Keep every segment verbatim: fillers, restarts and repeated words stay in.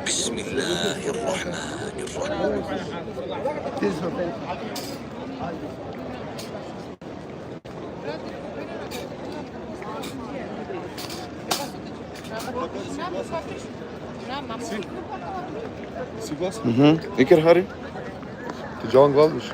بسم الله الرحمن الرحيم. Согласен? Mhm. Iker, hari? Të gjanë nga vësh.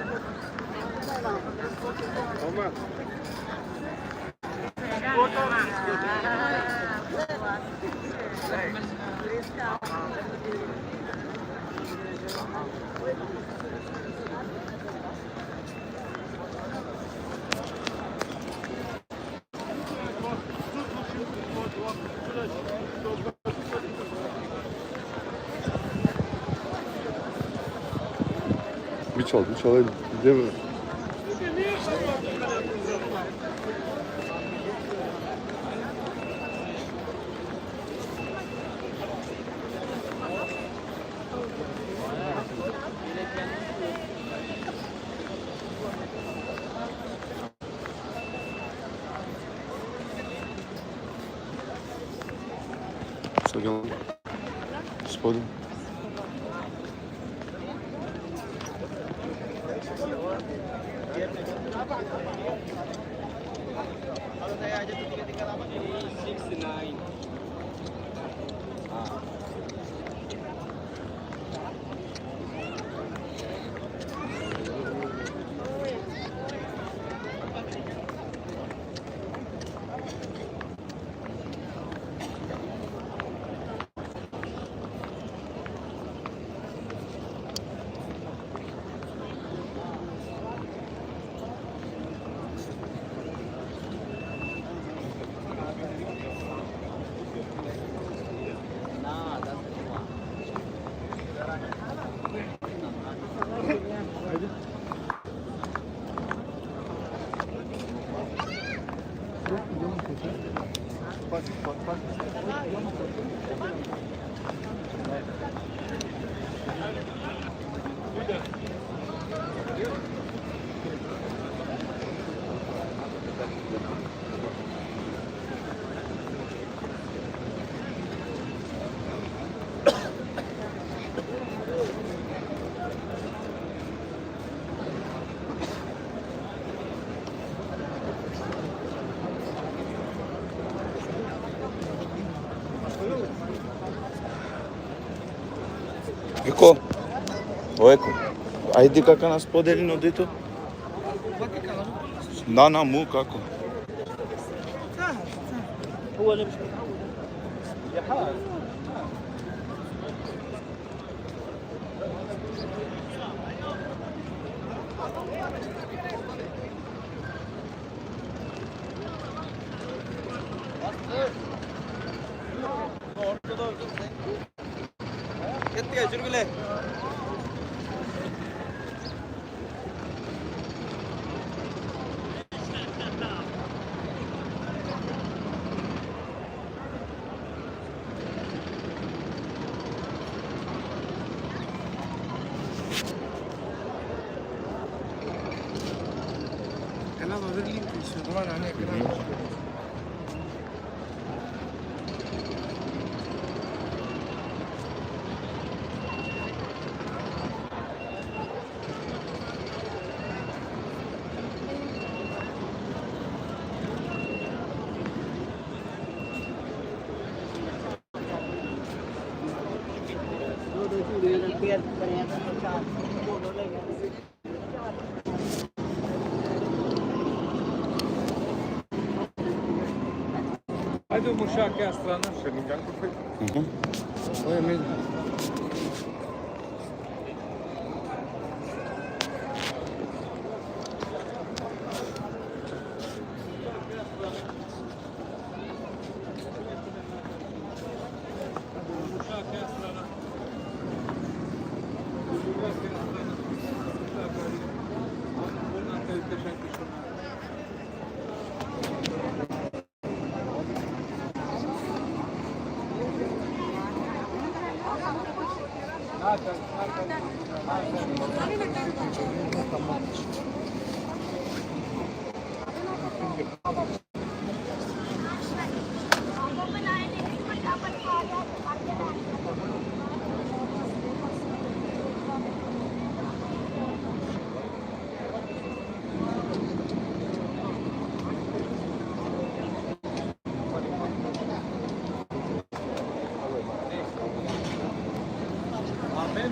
Bir çal, bir çalayım. Değil mi? Сорян. Господи. Eko. O, Eko. Ajde, kaka nas podeli no dito. Na, na, mu, kako. Canal Rodrigo, se roban a mí, canal. Hajde u mušake strana, še nikako. Mhm. Ovo je meni.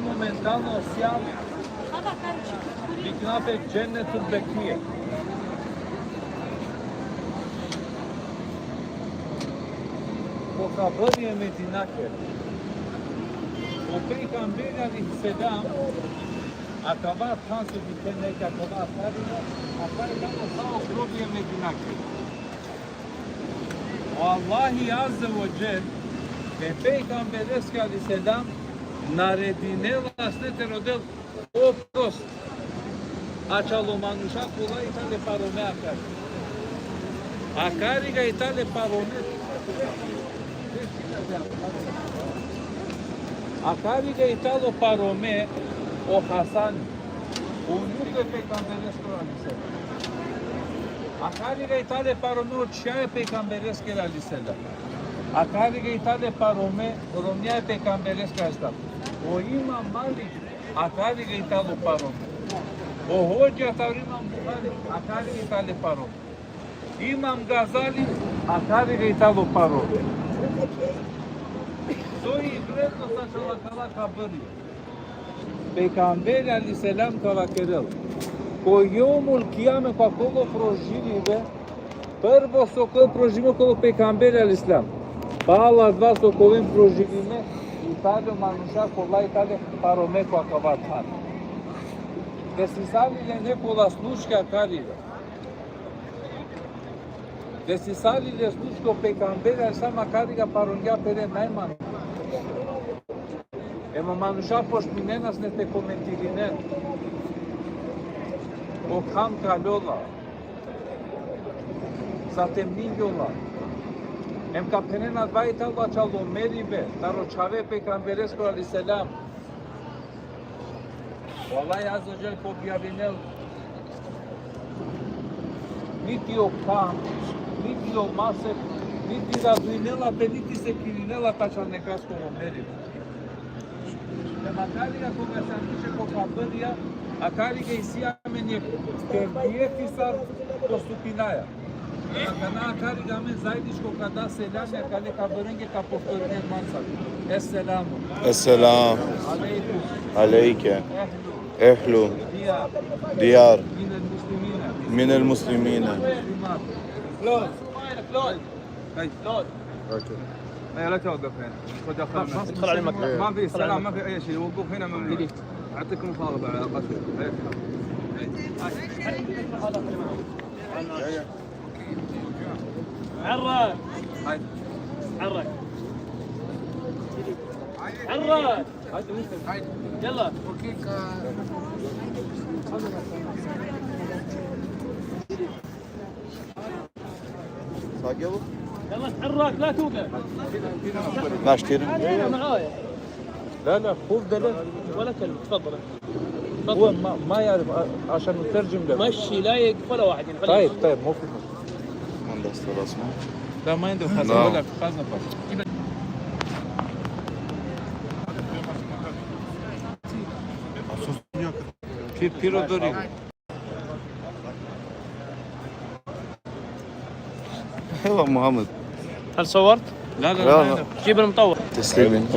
momentalno sjam, vikna pe Džennetul Bekije. Ko kabri e Medinake. O pejgamberi alejhi selam, akava than so dikhen, akava than, akava tano sa o grobi e Medinake. O Allahi Azze ve Dželle e pejgambereske alejhi selam naredinela sine te rodel oprost ačhalo manuša kola i tale parome akari. Akariga i tale parome. Akariga i talo parome o Hasani. Unuk e pejgambereskoro alejhi selam. Akariga i tale parome o čhija e pejgambereskere alejhi selam. Akariga i tale parome romnja e pejgambereskere alejhi selam. O Imam Malik, akariga i talo parome. O hodža taro Imam Buhari, akariga i tale parome. Imam Gazali, akariga i talo parome. So i vrednost ačhal akala kabri. Pejgamberi alejhi selam ka vakerel. Ko jomul kijame ka ovel proživime, prvo so ka ovel proživime ka ovel o pejgamberi alejhi selam. Pala adava so ka oven proživime, i tale manuša kola i tale parome ko akava than. Desisali le nekola slučka akariga. Desisali le slučka o pejgamberi alejhi selam akariga parongja pere najmanje. Em o manuša počminena sine te komentirinen. O kham kaljola. Zatemningjola. Em ka phenen adava i tano ačhalo meribe taro čhave pejgambereskoro alejhi selam. O Allah Azze ve Dželle ka objavinel. Niti o kham, niti o masek, niti raduinela pe, niti sekirinela pe ačhal nekaskoro meribe. Em akariga koga sijam ko kabrija, akariga isi amen jekh terbijeti sar postupinaja. Akana akariga amen zajedničko ka da selami akale kabrenge, ka povtorinen manca. Esselamu. Esselam. Alejkum. Alejke. Ehlu. Ehlu. Dijar. Dijar. Minel muslimine. Minel muslimine. Muslimat. Close. Close. Hey. Close. اوكي. ايه، لا توقف هنا. خذ اخر ما، ما، منك. ادخل على المكتب. ما في ادخل على سلام، ما المكتب. في اي شيء، وقوف هنا ممنوع. دقيقة. اعطيك مصادرة على القصر. عرك. هاي. عرك. عرك. يلا. اوكي. يلا اتحرك، لا توقف. لا اشتري. معايا. لا، لا، خذ ده، لا. ولا كلمة، تفضل. تفضل. هو ما، ما يعرف، ع-، عشان نترجم له. مشي، لا يقف ولا واحد، يعني، خليه طيب، يمشي. طيب، مو في مشكلة. ما عنده استاذ اسمه؟ لا، ما عنده خزنة. لا. ولا خزنة فقط. في، في رودريغو. ايوه محمد. هل صورت؟ لا، لا، لا، لا. لا. جيب المطور. تسليم.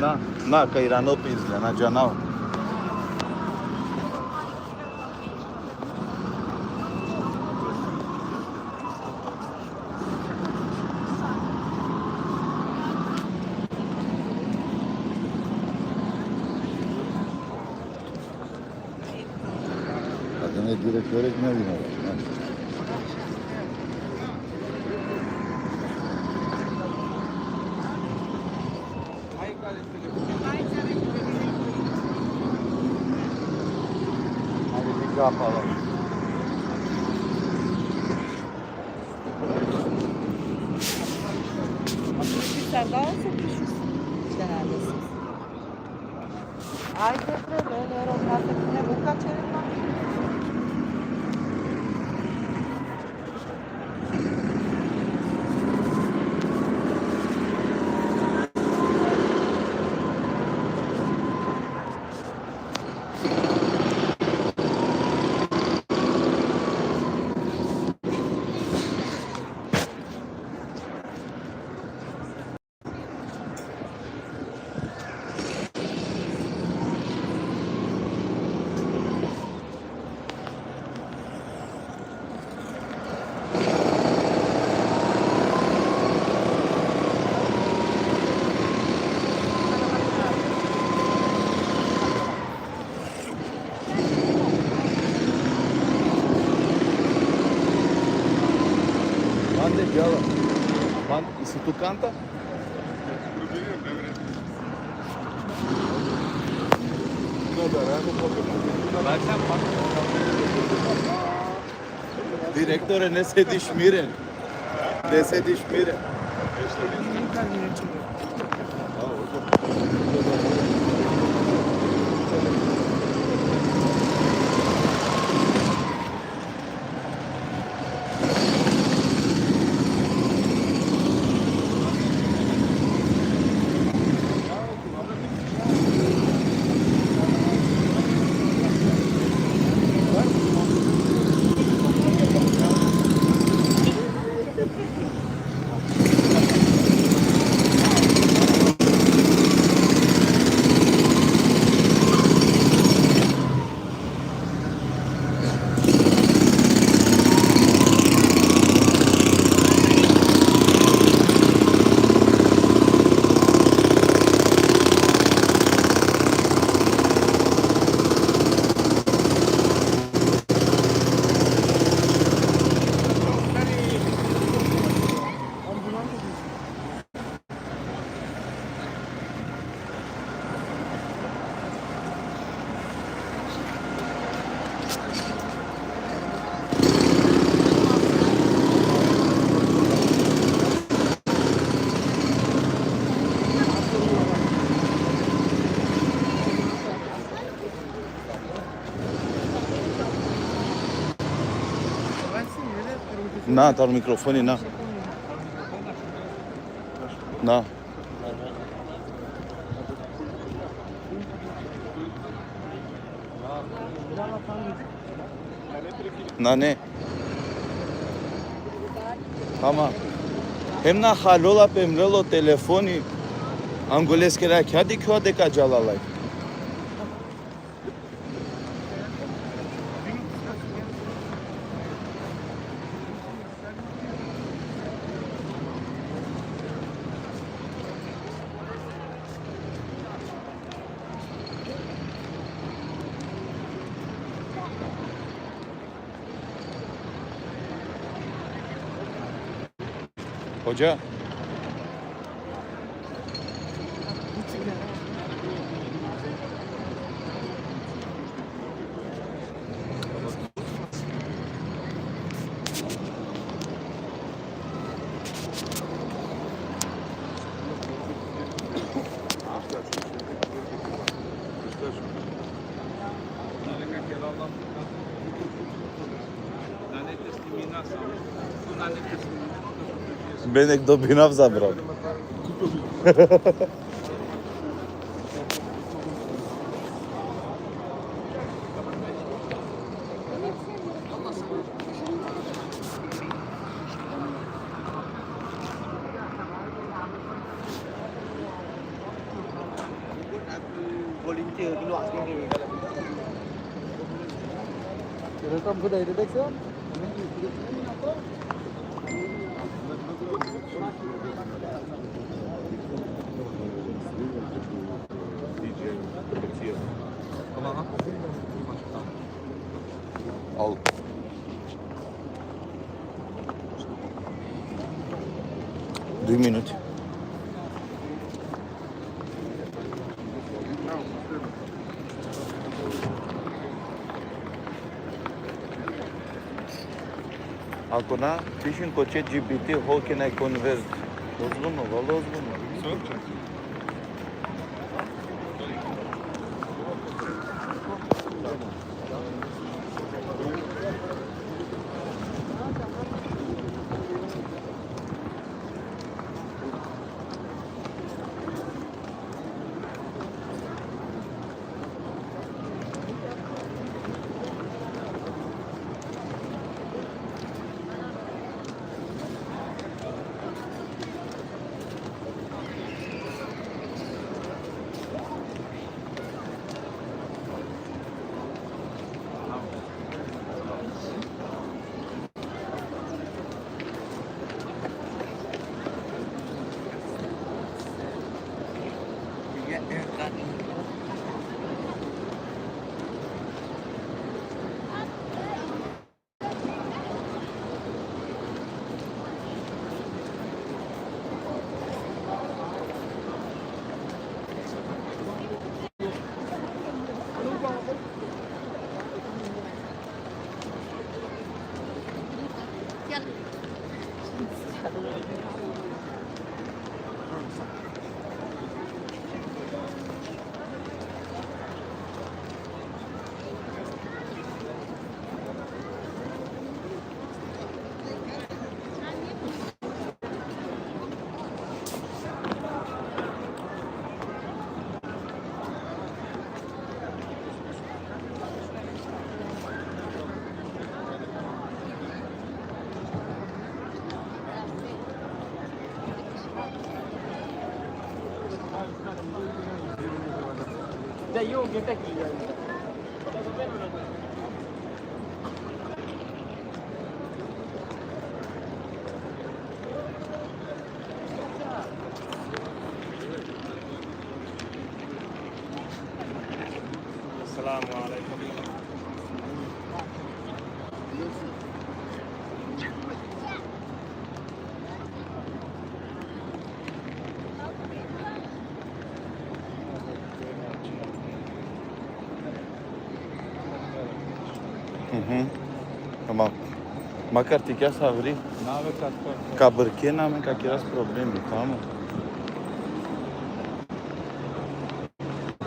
Na, na, ka irano pe izle, na džanava. Adını direkt öğretmen bilmiyor. Hadi bir daha yapalım. Sen daha çok düşürsün. Genelde siz. Ay, qué tremendo, era un café que me busca chévere. Tu canta? Direktore, ne sediš miren. Ne sediš miren. Na, taro mikrofoni, na. Na. Na, ne. Tamam. Hem na halola pe mrelo telefoni. Anguleskera kja dikhua deka džala laj. Hoca. Ben ek dobinav zabrao. Welcome to the introduction. Al. Duj minuti. Ako na, pišin ko ChatGPT, how can I convert? Ozbiljno, valjda ozbiljno. Dai, io che te chiedo. السلام عليكم. Mhm. Tamam. Makar tikja sa vri. Nave katkar. Ka brke na me ka kiras problemi, tamam.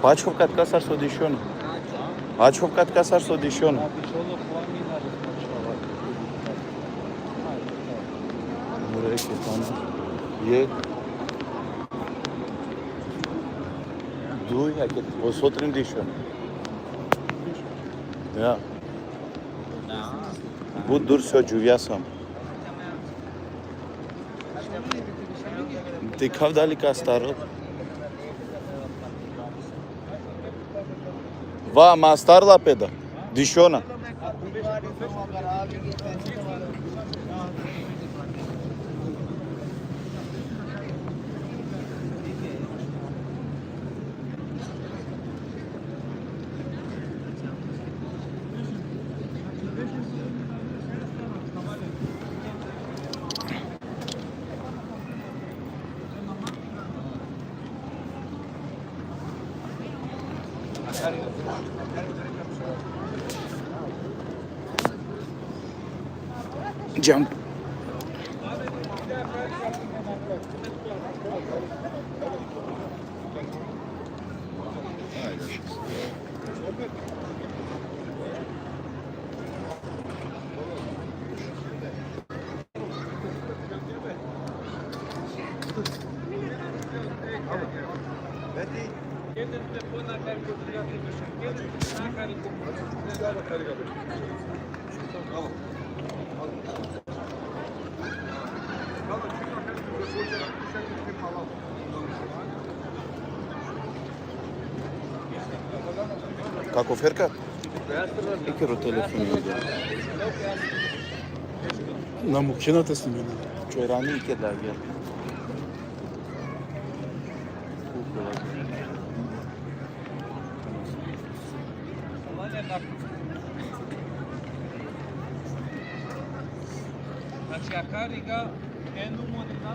Pač hov katkasar so dišona. Pač hov katkasar so dišona. Mora ke, tamam. Je. Duj, a ke, o sotrin dišona. Ja. But dur so džuvjasam. Dikhav dali ka astarel. Va, ma astarla pe da. Dišona. Jump. Kako ferka? Ikero telefoni. Na mukena te snimena. Čorani ke da gel. Znači, a kariga, enu moni na,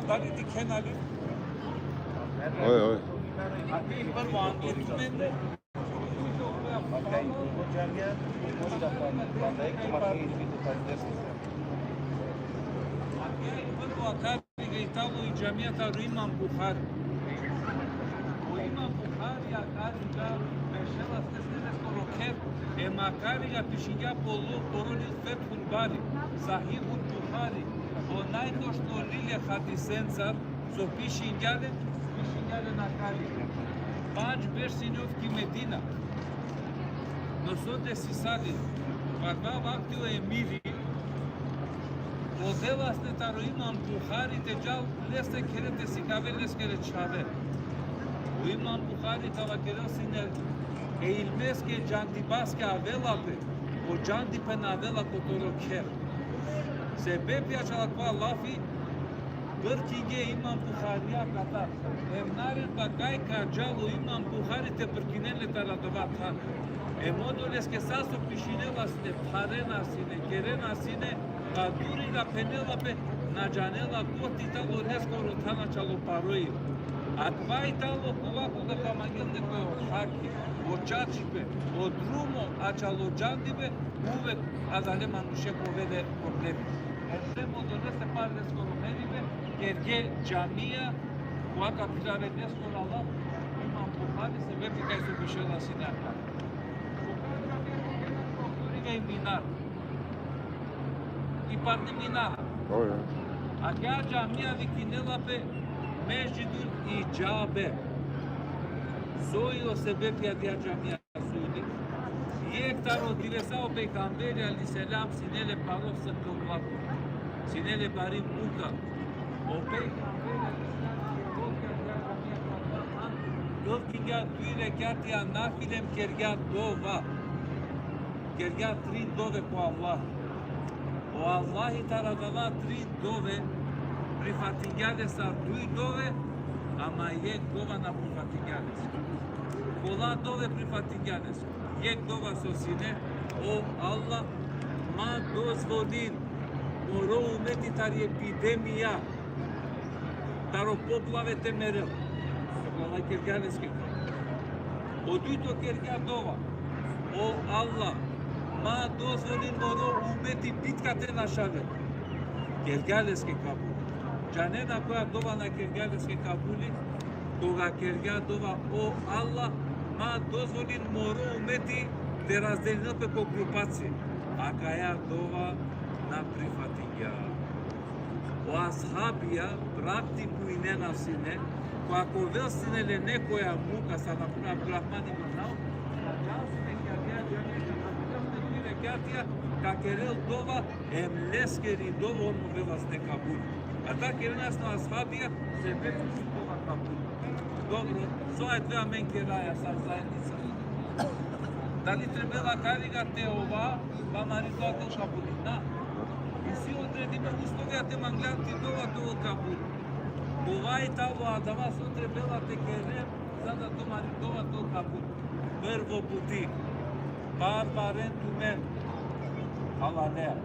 dali dikhena li? Oj, oj. A ti prvo anglitmen. Prvo a kariga i talo i džamija taro Imam Buhari. O Imam Buhari a kariga bešela sine leskoro kher, em a kariga pišingja po lo-, poro lil Fethul Bari, Sahihul Buhari, o najdošno lil e hadisencar, so pišingja len, pišingja len akari. Pandž berš sine ov ki Medina. No so desisali, ko adava vakti o emiri, odela sine taro Imam Buhari te džal leskere te sikavel leskere čhave. O Imam Buhari ka vakerel sine e ilmeske džandibaske avela pe, o džandipe na avela ko toro kher. Sebepi ačhal akava lafi, brkingje Imam Buharija katar. Em naredba kaj ka džal o Imam Buhari te brkinen le taro adava than. Em odoleske sa so pišinela sine, pharena sine, kerena sine, pa duri da phenela pe, na džanela kote i talo leskoro than ačhal o paroi. Akava i talo kova koga ka mangel nekoj o haki, o čačipe, o drumo ačhal o džandibe, uvek adale manuše ka ovel le problemi. Em odolese par leskoro meribe, kergje džamija, kova ka phiravel leskoro Allah, Imam Buhari, sebepi kaj so bešela sine akari. I minar. I parni minar. Oj, oj. Akaja džamija vikinela pe Mesdžidul Idžabe. Soj o sebepi adaja džamija sujdi. Jekh taro divesa o pejgamberi alejhi selam sine le palo sar kobla. Sine le bari muka. O pejgamberi alejhi selam, dok kergja džamija ko Abdurrahman, dok kergja duj rekjatija nafile em kergja dova. Kergja trin dove ko Allah. O Allahi taro adala trin dove prifatingja le sar duj dove, ama jekh dova na prifatingja le. Kola dove prifatingja le? Jekh dova so sine: O Allah, ma dozvolin moro umeti tari epidemija, taro poplave te merel. Kola kergja leske. O dujto kergja dova: O Allah, ma dozvolin moro umeti bitka te našavel. Kergja leske kabul. Džanena koja dova na kergja leske kabuli? Koga kergja dova: O Allah, ma dozvolin moro umeti te razdelinel pe ko grupacije. Akaja dova na prifatingja. O ashabija praktikujnena sine, koga ka ovel sine le nekoja muka, sar na primer Abdurrahman ibn Auf, ka džal sine ki akaja džamija, ka klanjol sine duj rekjatija, ka kerel dova, em leskeri dova on ovela sine kabul. A da kerena sine o ashabija, sebepi so dova kabul. Dobro, so adava amen keraja sar zaednica? Dali trebela kariga te ova, pa amari dova te kabuli? Na. Isi odredime uslovija te manglen ti dova te kabuli. Kova i tano adava so trebela te keren, za da tumari dova te kabuli? Prvo buti, parvaren tumen halalea.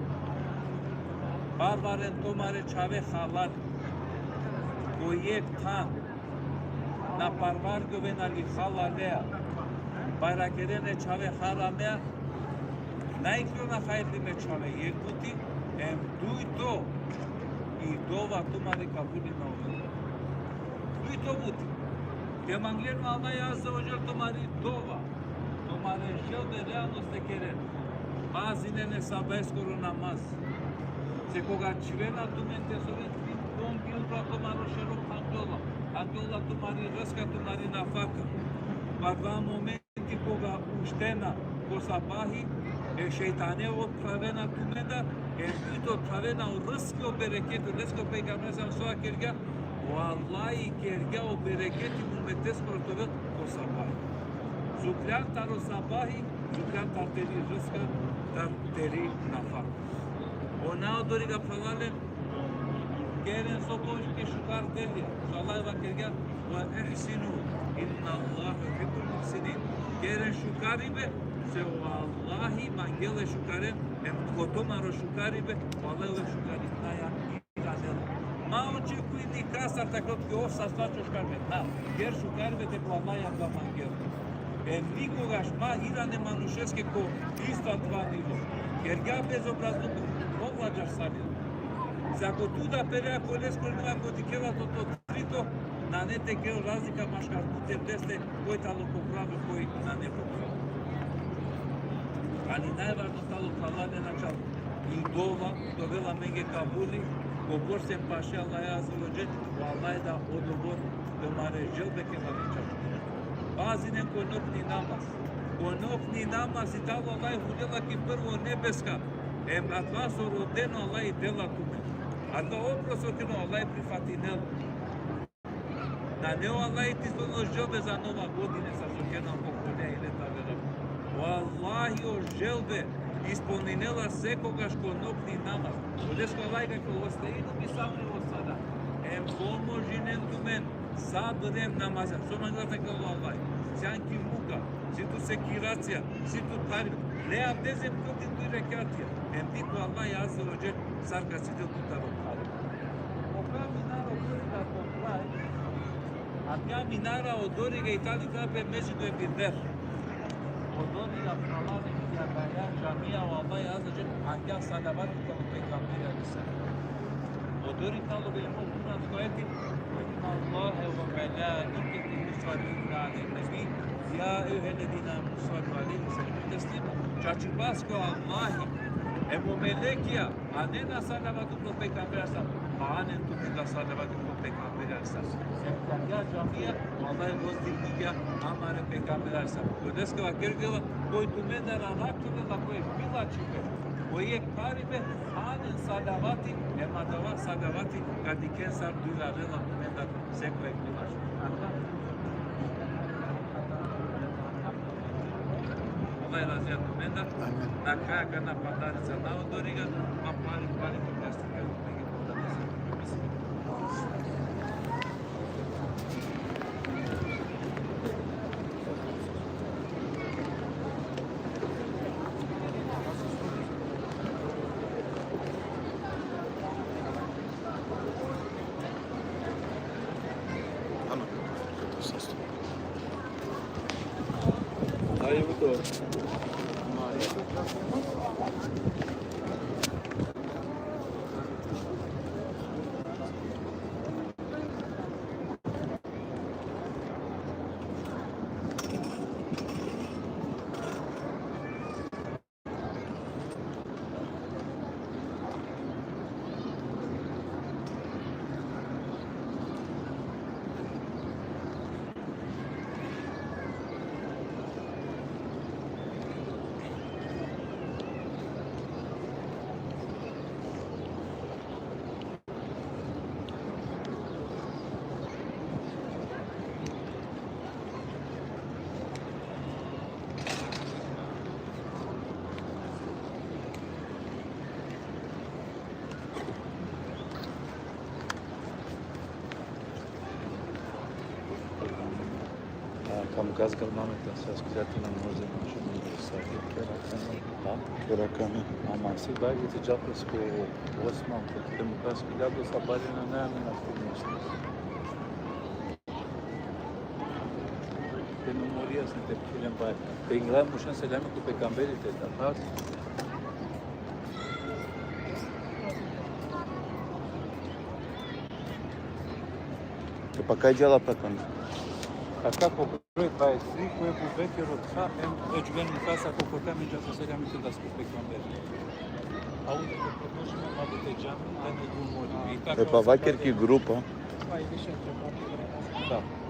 Parvaren tumare čhave halal. Ko jekh than na parvargjovena li halalea, bajrakeren e čhave haramea, na iklona hajrli me čhave, jekh buti, em dujto, i dova tumari kabuli na ovela. Dujto buti, te manglen o Allah azze ve dželle tumari dova, tumare želbe realno te keren. Pazinen e sabaheskoro namaz. Se koga čhivena tumen te soven, trin dom gil pra tumaro šero phandola, phandola tumari rizka, tumari nafaka. Ko adava momenti koga uštena ko sabahi, e šejtane otpravena tumendar, e dujto otpravena o rizki, o bereketi. Leske o pejgamberi so kergja, o Allahi kergja o bereketi umeteskoro te ovel ko sabahi. Zukljan taro sabahi, zukljan tar teri rizka, tar teri nafaka. Ona odoriga, phralalen, keren so poviše šukar delija. So Allah vakergja: "Ve ehsinu, innallahe juhibbul muhsinin." Keren šukaribe, se o Allahi mangela e šukaren, em ko tumaro šukaribe, o Allah e šukarinaja iranela. Ma očekuj nikastar te kerel, o sar sa čoškar me. Na, ker šukaribe, te ko Allah adava mangela. E nikogaš ma iran e manušeske ko isto adava nivo. Kergja bezobrazluko, povlađaš sa njim. Za ko tu da pere, ako lesko nivo, ako dikhela to, to trito, nane te kerel razlika maškar tute, teste, koj tano po pravo, koj nane po pravo. Ali najvažno tano, phralalen, na čal i dova, te ovela amenge kabuli, kobor siem paše Allah azze ve dželle, o Allah da odobor tumare želbe ke mari čal. Pazinen ko nokni namaz. Ko nokni namaz i tano Allah hulela ki prvo nebeska, em adava so rodena Allah dela tumen. Adava oprost so kerena Allah prifatinela. Nane o Allah te ispolnel želbe za Nova godina, sar so kerena pokolenia ili ta vera. O Allahi o želbe ispolninela sekogaš ko nokni namaz. Odoleske o Allah vakerela: "Vestainu bis sabri was sala." Em pomožinen tumen sabri em namazi. So mangela te kerel o Allah? Sian ki muka, si tu sekiracija, si tu tari. Le abdest em klanjin duj rekjatija. Em dikh o Allah azze ve dželle sar ka cidel tu taro tari. Oka minara odoriga ko kraj, akaja minara odoriga i tani pe Mesdžidu Ebi Zer. Odoriga, phralalen, ki akaja džamija o Allah azze ve dželle angja salavati ko pejgamberi alejhi selam. Odori tano objavimo Kur'ansko ajeti: "Innallahe ve melaiketehu jusallune alen nebi, ja ejjuhellezine amenu sallu alejhi ve sellimu teslima." Čačipaske o Allahi em o melekija anena salavati upro pejgamberi alejhi selam, pa anen tumen da salavati upro pejgamberi alejhi selam. Em ki akaja džamija o Allah vozdigjingja amare pejgamberi alejhi selam. Odoleske vakergja: Koj tumendar arakhovela, koj bilačhipe, Ko jekh paribe, anen salavati, em adava salavati ka dikhen sar dujla lela tumendar sekoj bilaš. Allah razija tumendar. Amin. Na kaj akana pandarica na odoriga, ma pari, pari ko kastiga. Kam gazgal mame ta sa skizati na može na može. Perakame. Ama si bagi ti džapesko Osman, te mu kas ki dado sa bari na na na. Te numorija se te pilen bari. Te ingla mušan selami ko pejgamberi te da. E pa kaj džala pa tamo? A kako broj dvadeset tri, ko Ebu Bekir od sa, em, e džuven mi kasa ko kota mi džasa selam i te das ko pejgamber. A u da te predložimo ma da te džami, da ne odgovorimo. I tako. E pa vaker ki grupa. Pa i više treba. Da.